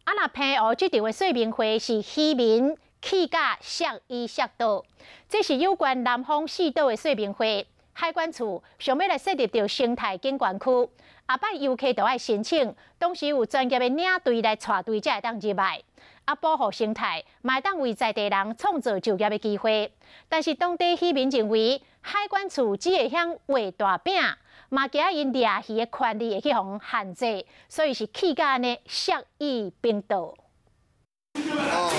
啊，若澎湖這場的說明會是漁民氣甲摔椅摔桌，這是有關南方四島的說明會。海管處想欲來設立著生態景觀區，後擺遊客都愛申請，當時有專業的領隊來帶隊才會當入來。啊，保護生態，嘛會當為在地人創造就業的機會。但是當地漁民認為，海管處只會曉畫大餅，嘛驚𪜶掠魚的權利會去予限制，所以是氣甲按呢摔椅反桌。哦，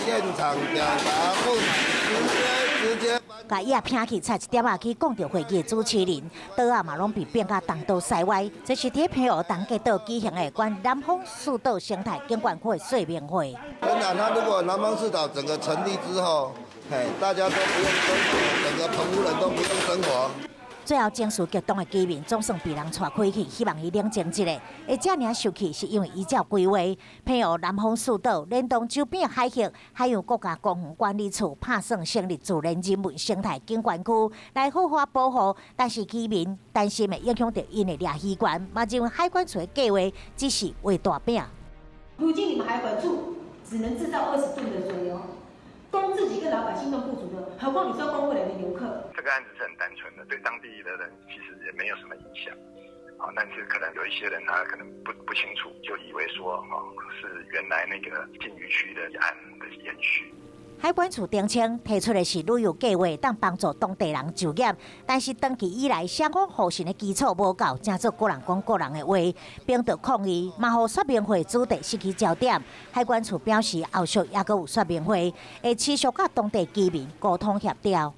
現場表達不直接直接。共椅仔拚去，差一點仔去摃著會議的主持人，桌仔嘛攏被變甲東倒西歪。這是佇澎湖東結島舉行的關南方四島生態景觀區的說明會。當然，他如果南方四島整個成立之後，嘿，大家都不用生活，整個澎湖人都不用生活。最後情緒激動的居民總算被人帶開去，希望伊冷靜一下。會遮爾受氣，是因為依照規劃，澎湖南方四島連同周邊海域海洋國家公園管理處拍算成立自然人文生態景觀區來好好保護。但是居民擔心會影響著𪜶的掠魚權，嘛認為海管處的計劃只是畫大餅。如今你們海管處只能製造20噸的水哦。供自己跟老百姓都不足的，何況你說供未來的遊客？這個案子是很單純的，對當地的人其實也沒有什麼影響。啊，但是可能有一些人他可能不清楚，就以為說哦是原來那個禁漁區的案的延續。海管處澄清，提出的是旅遊計劃，當幫助當地人就業，但是長期以來雙方互信的基礎無夠，成做各人講各人的話，反桌抗議，嘛予說明會主題失去焦點。海管處表示，後續猶閣有說明會，會持續佮當地居民溝通協調。